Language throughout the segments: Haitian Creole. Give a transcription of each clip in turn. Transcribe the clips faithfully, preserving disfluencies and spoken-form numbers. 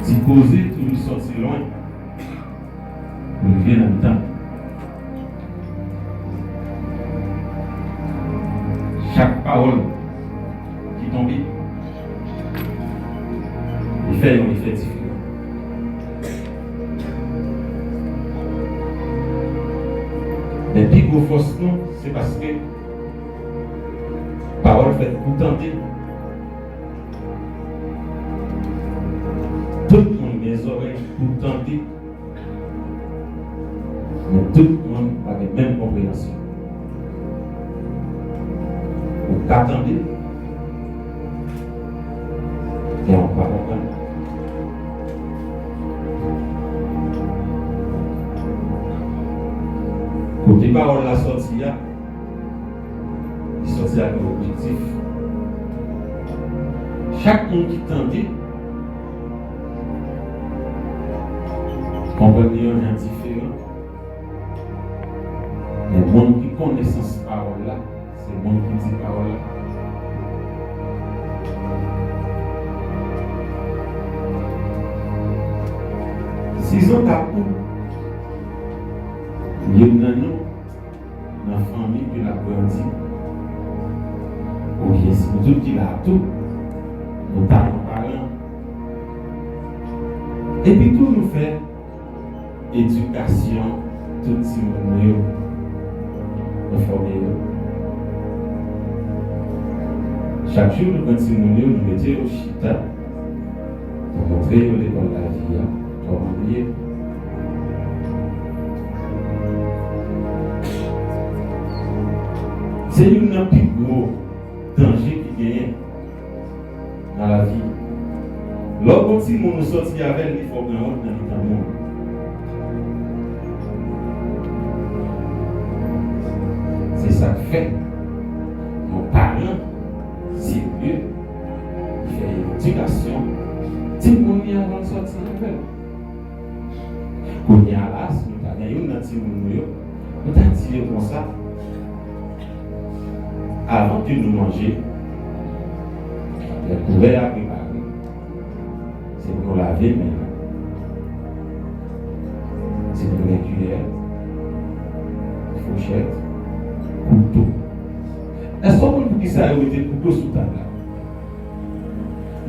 Ti koze toujou sòti lwen pou rive nan mitan. Chak pawòl ki tonbe, li fè yon efè diferan. Men pi gwo fòs nou, se paske pawòl fèt pou tande. Tout moun gen zòrèy pou tande, men tout moun pa gen menm konpreyansyon. Ou ka tande, men ou pa konprann. Kote pawòl la sòti a, li sòti ak yon objektif. Chak moun ki tande konprann li yon jan diferan. Men moun ki konnen sans pawòl la, se moun ki di pawòl la. Sizon ta pou youn nan nou nan fanmi ke l ap grandi. Oubyen si nou tout ki la a tou, nou ta yon paran. Epi tou nou fè edikasyon tout timoun nou yo, nou fòme yo. Chak jou nou pran timoun yo, nou mete yo chita. Pou montre yo lekòl lavi a, kòman li ye. Se youn nan pi gwo danje ki genyen nan lavi. Lè w gon timoun ou sòti avè l, li fè w gen wont nan mitan moun. Se sa k fè yon paran serye fè yon edikasyon timoun li avan l sòti avè l. Kounye a la, si nou ta gen youn nan timoun nou yo, nou ta di yo konsa, avan ke nou manje, lè kouvè a prepare, se pou nou lave men nou. Se pou nou gen kiyè, fouchèt, kouto. Èske w konn poukisa yo mete kouto sou tab la?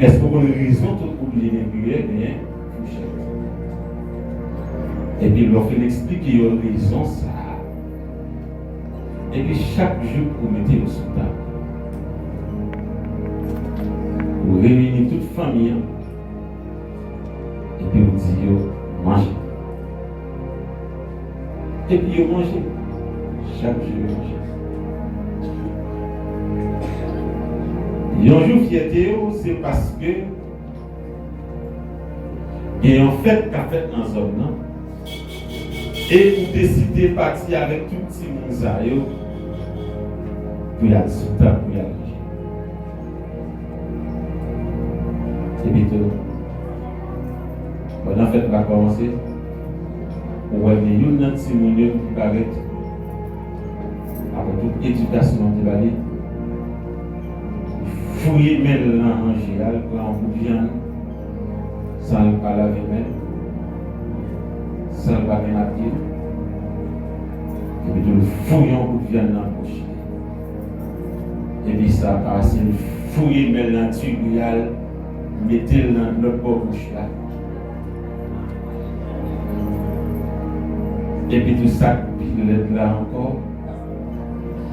Èske w konn rezon tout oblije gen kiyè, genyen fouchèt? Epi lè w fin eksplike yo rezon sa a, epi chak jou ou mete yo sou tab, ou reyini tout fanmi an, epi ou di yo manje. Epi yo manje. Chak jou yo manje. Yon jou fyète w, se paske gen yon fèt k ap fèt nan zòn nan, e ou deside pati avèk tout timoun sa yo pou y al sou tab, pou y al manje. Epi tou, pandan fèt la kòmanse, ou wè gen youn nan timoun yo ki parèt, apre tout edikasyon ou te ba li, li fouye men l nan manje a, li pran yon bout vyann, san l pa lave men l, san l pa menm apiye l, epi tou l fouye yon bout vyann nan bouch li. Epi sa pase, l fouye men l nan tibi a, l mete l nan lòt bò bouch la. Epi tou sa k pi lèd la ankò,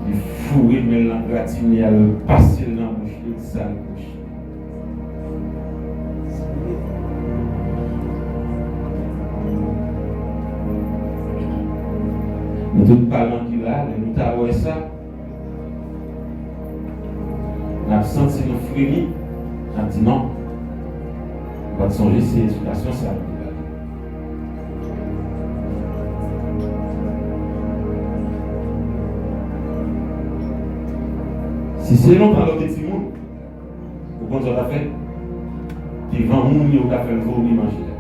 li foure men l nan gratine a, l pase l nan bouch li, l sal bouch li. Nou tout paran ki la, lè nou ta wè sa, n ap santi nou fremi, n ap di non. Nou pa t sonje se edikasyon sa nou te ba li. Si se lontan lè w te timoun, ou konn sa w ta fè? Devan moun yo, ou ta fè l vomi manje a.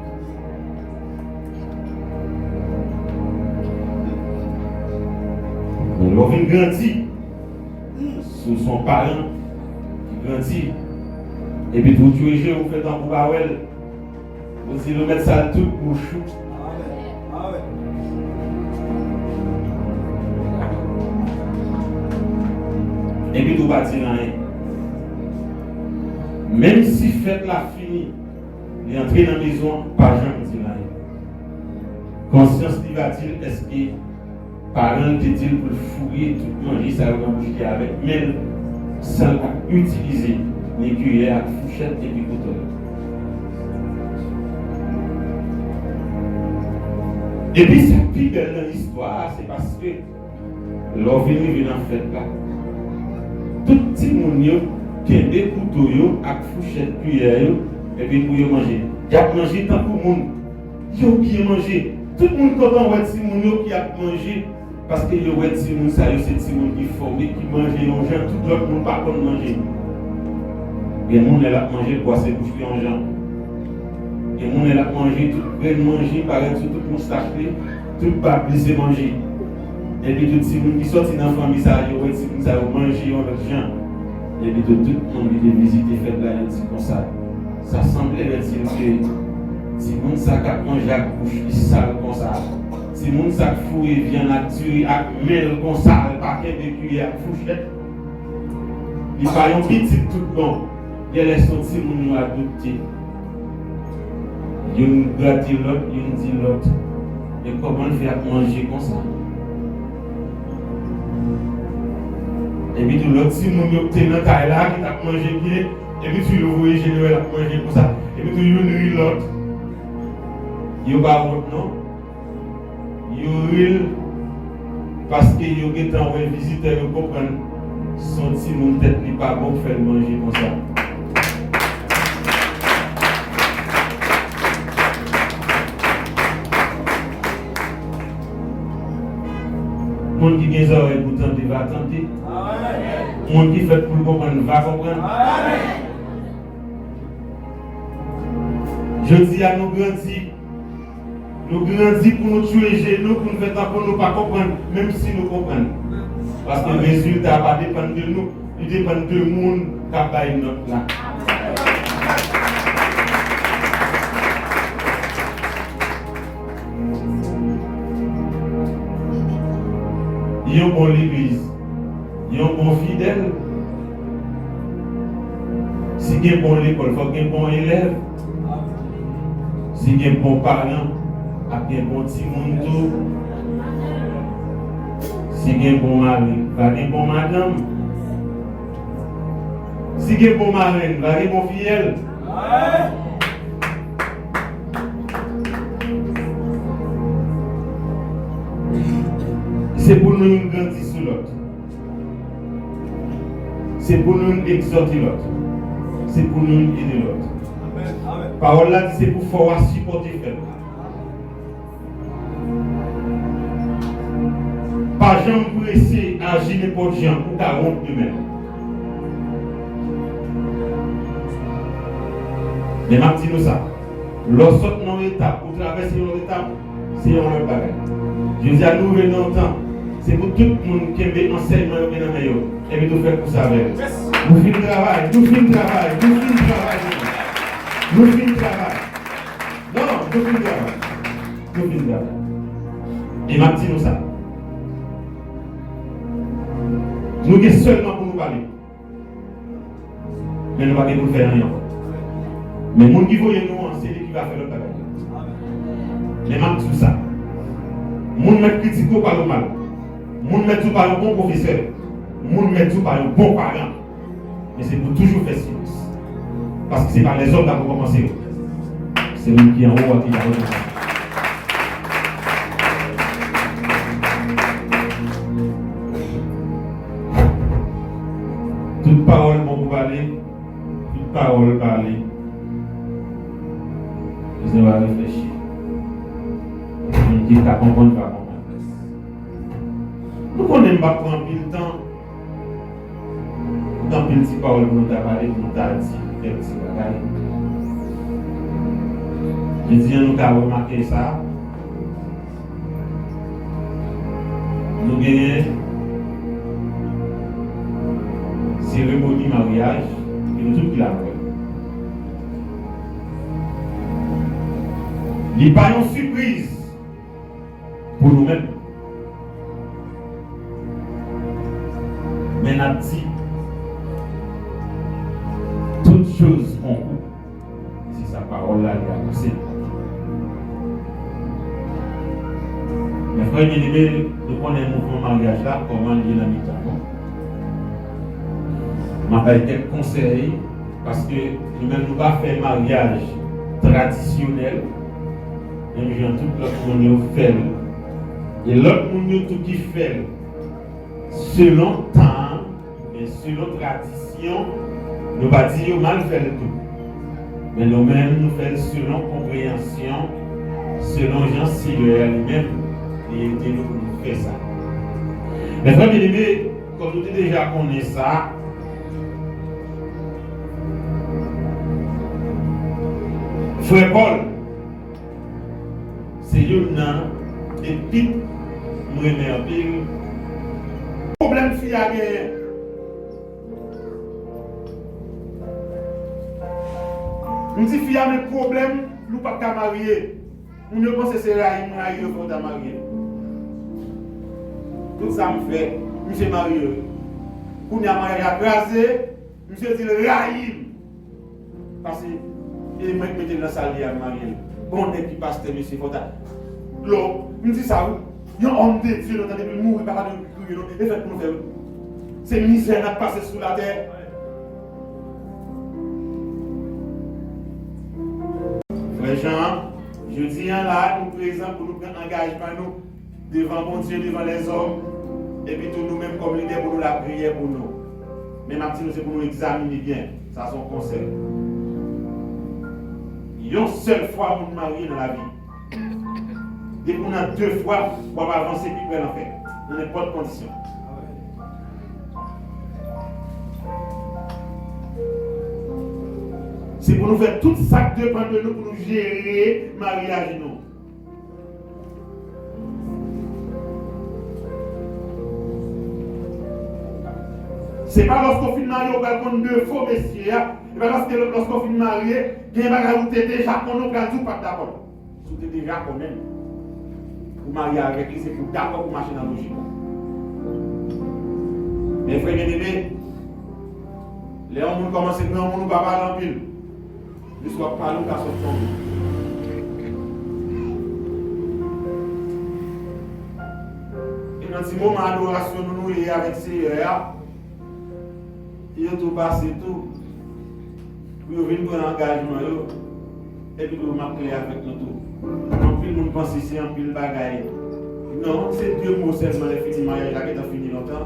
Men lè w vin grandi, si w se yon paran ki grandi, epi tou w tchwe je w, ou fè tankou w pa wè l, Ou di nou mèt sal tout bouch ou. Epi tou pa di anyen. Menm si fèt la fini, li antre nan mezon an, pa janm di l anyen. Konsyans li va di l, èske paran l te di l pou l fouye tout manje sa yo nan bouch li avèk men l, san l pa itilize ni kiyè ak fouchèt epi kouto yo. Epi sa k pi bèl nan istwa a, se paske lè w vin rive nan fèt la, tout timoun yo kenbe kouto yo ak fouchèt, kiyè yo, epi pou yo manje. Y ap manje tankou moun. Yo byen manje. Tout moun kontan wè timoun yo ki ap manje, paske yo wè timoun sa yo se timoun ki fòme, ki manje yon jan tout lòt moun pa konn manje. Gen moun lè l ap manje, l bwase bouch li yon jan. Gen moun lè l ap manje, tout grenn manje parèt sou tout moustach li, tout bab li se manje. Epi tout timoun ki sòti nan fanmi sa yo, wè timoun sa yo manje yon lòt jan. Epi tout, tout moun ki te vizite fèt la, yo di konsa, sa sanble lè di m ke timoun sa k ap manje ak bouch li sal konsa, timoun sa k foure vyann ak diri ak men l konsa, l pa kenbe kiyè ak fouchèt, li pa yon pitit tout bon. Genlè se yon timoun yo adopte. Youn grate lòt, youn di lòt, men kòman l fè ap manje konsa? Epi tou lòt timoun yo k te nan kay la, ki t ap manje byen, epi tou yo voye je yo wè l ap manje konsa. Epi tou youn ri lòt. Yo pa wont non. Yo ri l paske yo gentan wè vizitè yo konprann se yon timoun tèt li pa bon k fè l manje konsa. Moun ki gen zòrèy pou tande va tande. Moun ki fèt pou l konprann va konprann. Jodi a nou grandi. Nou grandi pou nou tchwe je nou, pou nou fè tankou nou pa konprann, menm si nou konprann. Paske rezilta a pa depann de nou, li depann de moun k ap bay nòt la. Yon bon legliz, yon bon fidèl, si gen bon lekòl, fòk gen bon elèv. Si gen bon paran, ap gen bon timoun tou. Si gen bon mari, va gen bon madanm. Si gen bon marenn, va gen bon fiyèl. Se pou nou youn grandi sou lòt. Se pou nou egzòte lòt. Se pou nou ede lòt. Pawòl la di se pou fò a sipòte fèb la. Pa janm prese aji nenpòt jan, ou ka wont demen. Men m ap di nou sa. Lè w sot nan yon etap, ou travèse yon etap, se yon lòt bagay. Jodi a, nou rive nan yon tan, se pou tout moun kenbe ansèyman yo gen nan men yo, epi tou fè kous avè yo. Nou fin travay, nou fin travay, nou fin travay, nou fin travay. Non, non, nou fin travay. Nou fin travay. E m ap di nou sa. Nou gen sèlman pou nou pale. Men nou pa gen pou n fè anyen ankò. Men moun ki voye nou an, se li ki va fè lòt bagay yo. Men m ap di w sa. Moun mèt kritike w pa yon mal. Moun mèt di w pa yon bon pwofesè. Moun mèt di w pa yon bon paran. Men se pou toujou fè silans. Paske se pa lèzòm k ap rekonpanse yo. Se moun ki anwo a ki va rekonpanse. Tout pawòl bon pou pale, tout pawòl pale. Bezwen va reflechi. Moun ki ka konprann, va konprann. Nou konnen m p ap pran anpil tan. Gen anpil ti pawòl pou nou ta pale, pou nou ta di kèk ti bagay. Jodi a, nou ka remake sa. Nou genyen seremoni maryaj, ke nou tout ki la wè. Li pa yon sipriz pou nou menm. Men n ap di, tout choz pran kou. Se sa pawòl la di a, se. Men frè byeneme, nou konnen mouvman maryaj la, kòman l ye nan mitan nou. M ap bay kèk konsèy, paske nou menm nou pa fè maryaj tradisyonèl, menm jan tout lòt moun yo fè l. E lòt moun yo tou ki fè l selon tan an, men selon tradisyon, nou pa di yo mal fè l tou. Men nou menm, nou fè l selon konpreyansyon, selon jan Seyè a li menm, li ede nou pou nou fè sa. Men frè byeneme, kòm nou te deja konnen sa, frè Pòl, se youn nan epit m renmen anpil. Pwoblèm fi a genyen. M di fi a, men pwoblèm, nou p ap ka marye. Moun yo panse se rayi m rayi yo fè w ta marye. Tout sa m fè, misye marye. Kounye a maryaj la kraze, misye di l rayi m. Pase, e mwen k mete l nan sa l ye a, m marye l. Bon nèg ki pastè, mesye, fò ta. Lò, m di sa, wi. Yon òm de Dye, nou tande, depi l mouri, pa tande l kriye, non. E fèt pou nou fè, wi. Se mizè n ap pase sou latè. Frè Jan, jodi a la, nou prezan pou nou pran angajman nou devan Bondye, devan lèzòm, epi tou nou menm kòm lidè pou nou lapriyè pou nou. Men m ap di nou, se pou nou egzamine byen. Sa se yon konsèy. Yon sèl fwa moun marye nan lavi. Depi w nan de fwa, w ap avanse pi pre lanfè, nan nenpòt kondisyon. Se pou nou fè tout sa k depann de nou pou nou jere maryaj nou. Se pa lòske w fin marye ou pral konn defo mesye a. E pa paske lòske w fin marye, gen bagay ou te deja konnen ou pral di ou pa t dakò. Si w te deja konnen l, ou marye avèk li, se pou w dakò pou w mache nan lojik ou. Men frè byeneme, lè yon moun kòmanse granmoun, ou pa pale anpil. Jis w ap pale, ou ka sot tonbe. E nan ti moman adorasyon nou, nou ye avèk Seyè a, yo tou pase tou, pou yo vin pran angajman yo, epi tou m ap klè avèk nou tou. Anpil moun panse se anpil bagay. Non, se de mo sèlman, lè fini maryaj la gentan fini lontan.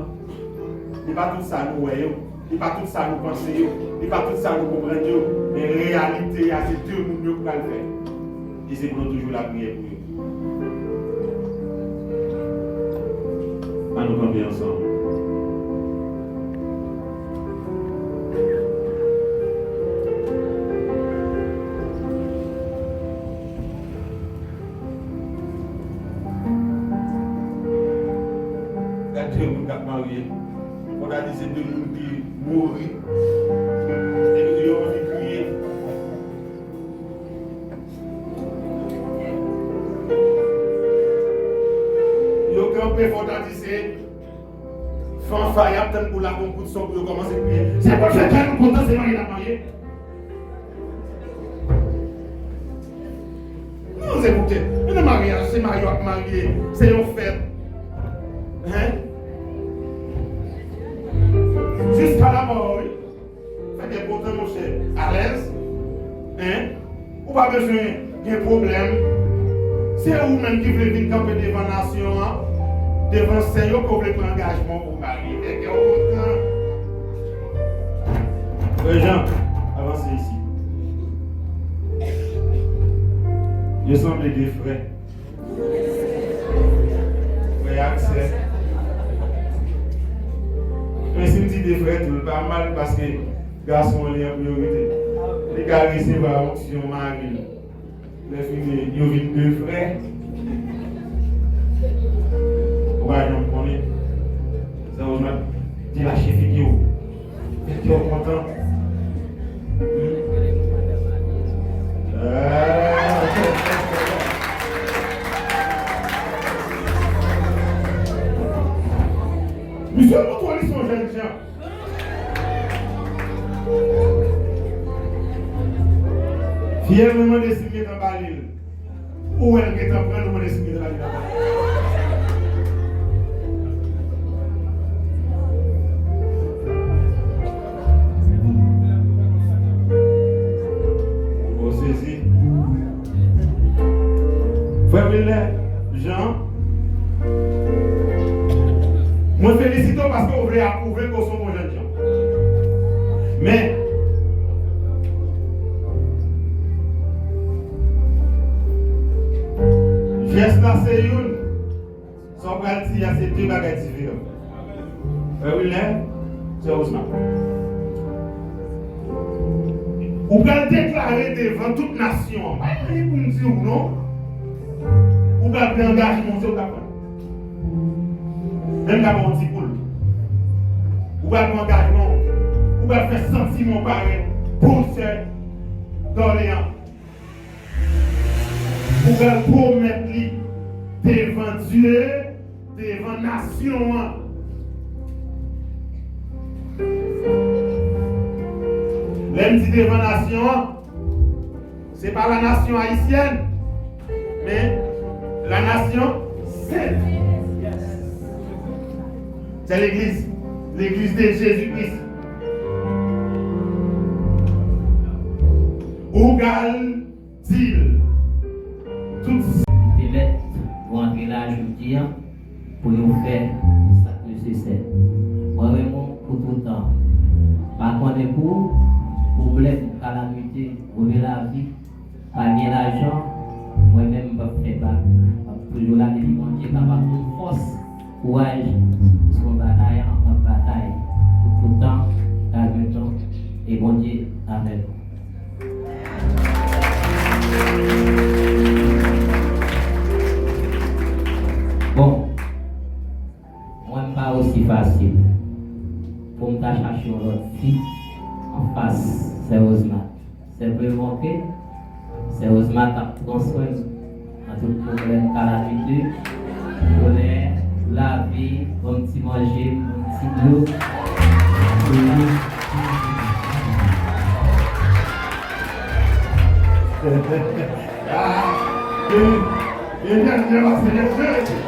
Se pa tout sa nou wè yo. Li pa tout sa nou panse yo, li pa tout sa nou konprann yo, men reyalite a, se de moun yo k pral fè. E se pou nou toujou lapriyè pou yo. Ann nou kanpe ansanm. Gad de moun k ap marye. Fò ta di se de moun ki mouri. Epi yo anvi kriye. Yo kanpe, fò ta di se fanfa y ap tann pou lage yon kout son pou yo kòmanse kriye. Se pou fè kè nou kontan, se marye n ap marye. Non, se pou tèt. Men nan maryaj, se marye w ap marye, se yon fèt. Hein? Jiska lamò, wi. Fèt e kontan, monchè. Alèz. Hein? Ou pa bezwen gen pwoblèm. Se ou menm ki vle vin kanpe devan nasyon an, devan sè yo, ke w vle pran angajman pou w marye. Fè kè w kontan. Frè Jan, avanse isit. Yo sanble de frè. Frè ak sè. Men si m di de frè tou, l pa mal, paske gason an li an priyorite. Li ka resevwa onksyon mari l. Lè fini, yo vin de frè. Ou pa janm konnen. Sa yo nan delache figi w. Fè kè w kontan. Hmm? Ah. Pyè, mwen mande si m gentan ba li l. Ou wè l gentan pran l, ou mande si m gentan ba li l. Ou sezi. Frè Wilner, Jean, mwen felisite w paske w vle apwouve ke w se yon bon jènjan. Men, jès la se youn, sa w pral di a se de bagay diferan. Frè Wilner, sè Osma, ou pral deklare devan tout nasyon an. Pa gen anyen pou m di w non. Ou pral pran angajman w, se ou k ap pran. Menm ka ba w ti poul. Ou pral pran angajman w. Ou pral fè santiman w parèt pou sè Dòleyan. Ou pral pwomèt li devan Dye, devan nasyon an. Lè m di devan nasyon an, se pa la nation haïtienne, men la nation sainte. C'est l'église, l'église de Jésus-Christ. Ou pral di l tout. Pèmèt nou antre la jodi a pou nou fè sa k nesesè. Mwen renmen w pou toutan. Pa konnen pou ou, pwoblèm, kalamite, move lavi, pa gen lajan, mwen menm m p ap fè bak. M ap toujou la depi Bondye ka ban m fòs, kouraj, paske batay an, m ap batay pou toutan, ta gen tan, e Bondye avè nou. Bon, mwen m pa osi fasil pou m ta chache yon lòt fi anfas sè Osma. Senpleman ke sè Osma t ap pran swen m nan tout pwoblèm, kalamite, kolè, lavi, ban m ti manje, ban m ti dlo. Ah, e, e dènye la, se Jezi.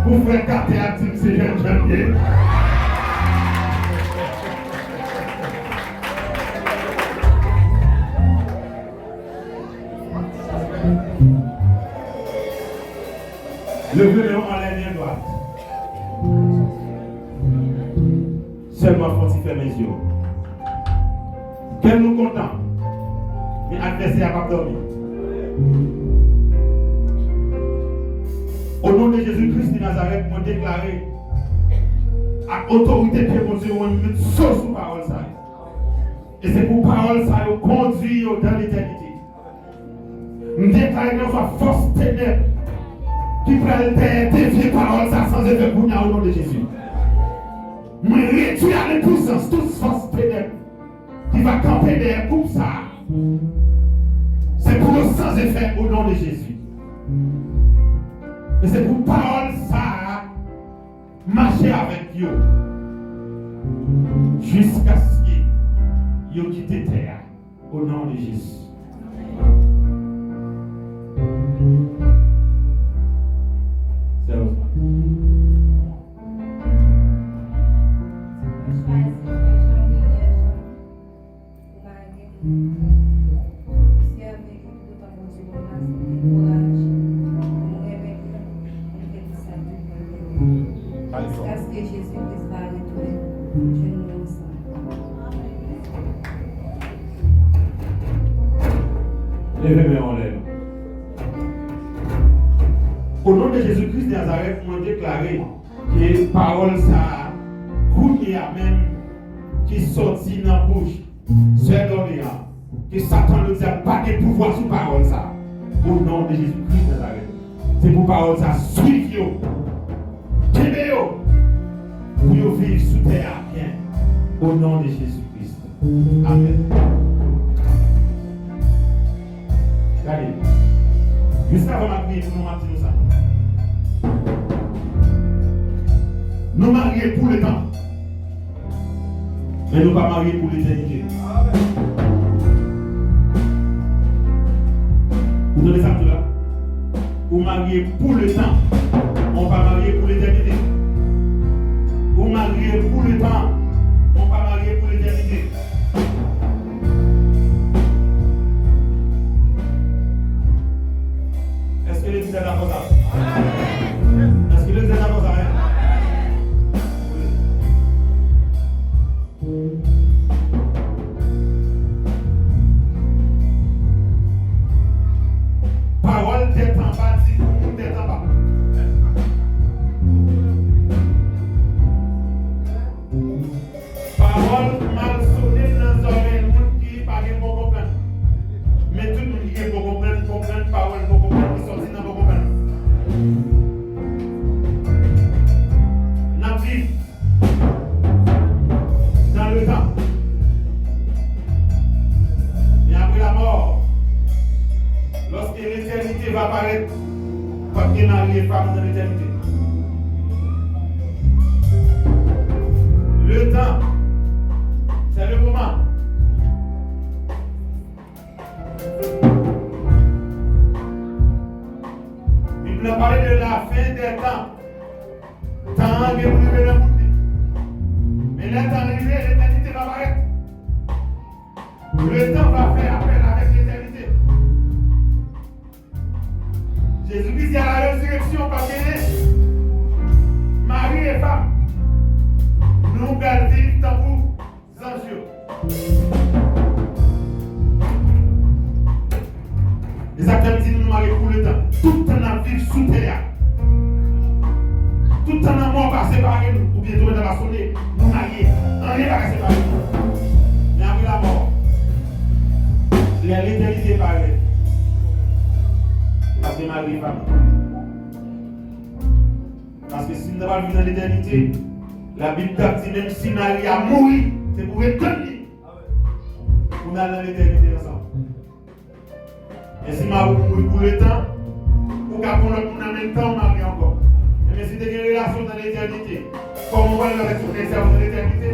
Pou frè Katè a di m se jènjan l ye. Leve men w anlè, men dwat. Sèlman fè w ti fèmen zye w. Kè nou kontan, men advèsè a p ap dòmi. O non de Jezi Kris de Nazarèt, mwen deklare ak otorite ke Bondye mwen met so sou pawòl sa yo. E se pou pawòl sa yo kondui yo dan letènite. M deklare ke yon fòs tenèb ki pral dèyè devye pawòl sa san efè kounye a o non de Jezi. Mwen redui a lenpwisans tout fòs tenèb ki va kanpe dèyè gwoup sa a. Se pou yo san efè o non de Jezi. E se pou pawòl sa a mache avèk yo jiskaske yo kite tè a. O non de Jezi. Sè Osman. Chwazi frè Jean Wilner Jean pou mari m. Misye ap vin. Bondye ban m lasante, kouraj pou m renmen li, pou m fè li sa tout mwen renmen. Jiskaske Jezi Kris va retounen jwenn nou ansanm. Leve men w anlè non. O non de Jezi Kris de Nazarèt, mwen deklare ke pawòl sa a, kounye a menm, ki sòti nan bouch Sè Dòleyan, ke Satan ledyab pa gen pouvwa sou pawòl sa. O non de Jezi Kris Nazarèt. Se pou pawòl sa swiv yo. Kenbe yo. Pou yo viv sou tè a byen. O non de Jezi Kris. Amèn. Gade. Jis avan m ap priye pou nou, m ap di nou sa. Nou marye pou letan. Men nou pa marye pou letènite. Sa m di w la. Ou marye pou letan, men w pa marye pou letènite. Ou marye pou letan, men w pa marye pou letènite. Èske legliz la dakò sa? Èske legliz la dakò sa, en? Pawòl tèt anba di pou moun tèt anba. Pawòl mal sone nan zòrèy moun ki pa gen bon konprann. Men tout moun ki gen bon konprann, konprann pawòl bon konprann ki sòti nan bon konprann. N ap viv dans le temps. Mais après la mort, lorsque l'éternité va paraître, w ap gen mari e fanm nan letènite. Le temps, c'est le moment. Bib la pale de la fin des temps. Tan an gen pou rive nan bout li. Men lè tan rive, letènite va parèt. Le temps va faire appel avec l'éternité. Jezikri di a la rezireksyon, p ap genyen mari e fanm. Nou pral viv tankou zanj yo. E sa k fè m di nou, nou marye pou letan. Tout tan n ap viv sou tè a, tout tan lanmò pa separe nou, oubyen twompèt la pa sone, nou marye. Anyen pa ka separe nou. Men apre lamò, lè letènite parèt, paske mari e fanm. Paske si n ta pral viv nan letènite, Labib t ap di, menm si mari a mouri, se pou ret tann li pou n al nan letènite ansanm. Men si mari w mouri pou letan, ou ka pran lòt moun an menm tan w marye ankò. Ebyen, si te gen relasyon nan letènite, kòman w pral viv avèk yon nèg sa yo nan letènite?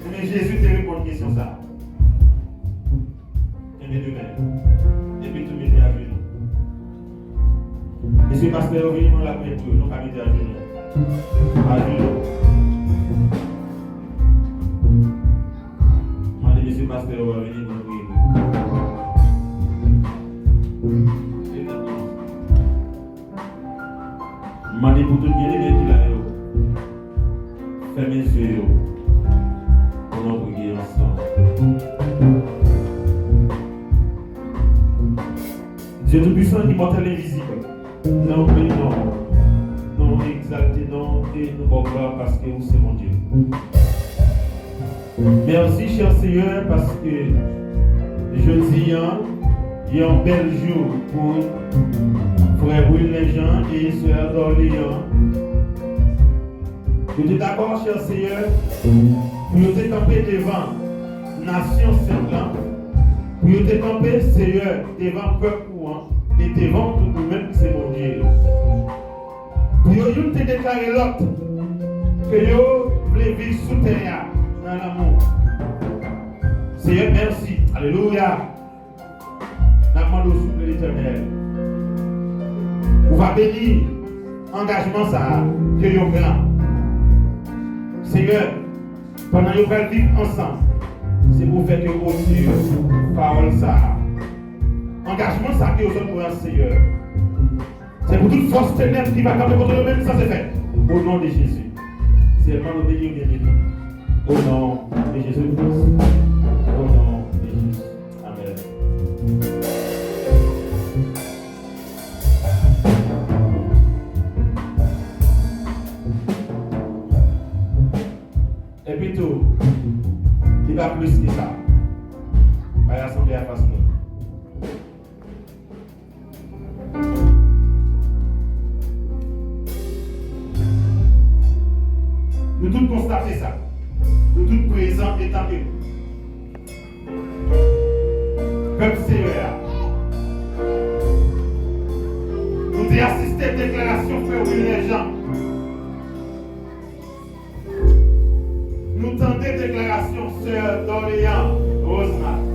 Ebyen, Jezi te reponn kesyon sa a. Kenbe de men. Epi tou mete ajenou. Mesye pastè yo vini pou lapriyè pou yo. Nou ka mete ajenou. Ajenou. Mande mesye pastè yo vini pou nou priye pou yo. M mande pou tout byeneme ki la yo fèmen zye yo pou nou priye ansanm. Dye Toupwisan, Imòtèl, Envizib, nan w beni non, nan w egzalte non, e nou ba w glwa paske ou se Bondye. Mèsi, chè Seyè, paske jodi a, yon bèl jou pou frè Wilner Jean e sè Dorléan. Yo te dakò, chè Seyè, pou yo te kanpe devan nasyon sent lan, pou yo te kanpe, Seyè, devan pèp ou an, e devan w tou, ou menm ki se Bondye. Pou yo youn te deklare lòt ke yo vle viv sou tè a nan lanmou. Seyè, mèsi. Alelouya. N ap mande w, souple, Letènèl, ou va beni angajman sa a ke yo pran. Seyè, pandan yo pral viv ansanm, se pou w fè ke w otye pawòl sa a. Angajman sa a ke yo sot pran, Seyè. Se pou tout fòs tenèb ki va kanpe kont yo menm sanse fèt. O non de Jezi. Sèlman nou beni, byen beni. O non de Jezi Kris. O non de Jezi. Amèn. Epi tou, li pa plis ke sa. Bay asanble a fas nou. Nou tout konstate sa. Nou tout prezan etanke nou. Pèp Seyè a. Nou te asiste deklarasyon frè Wilner Jean. Nou tande deklarasyon sè Dorléan Rosemary.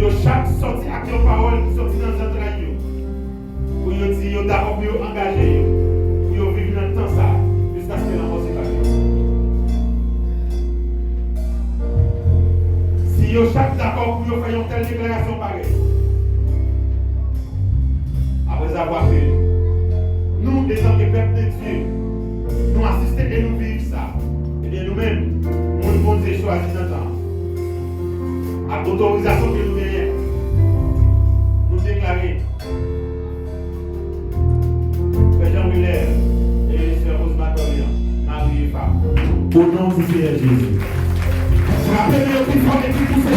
Yo chak Yo chak dakò pou yo fè yon tèl deklarasyon parèy. Après avoir fait, nous, en tant que peuple de Dieu, nou asiste e nou viv sa. Ebyen, nou menm, moun Bondye chwazi nan tan, ak otorizasyon ke nou genyen, nou deklare Frè Jean Willard e Sè Rose Matòli an, mari e fanm. Au nom du Seigneur Jésus. Frape men yo pi fò epi pouse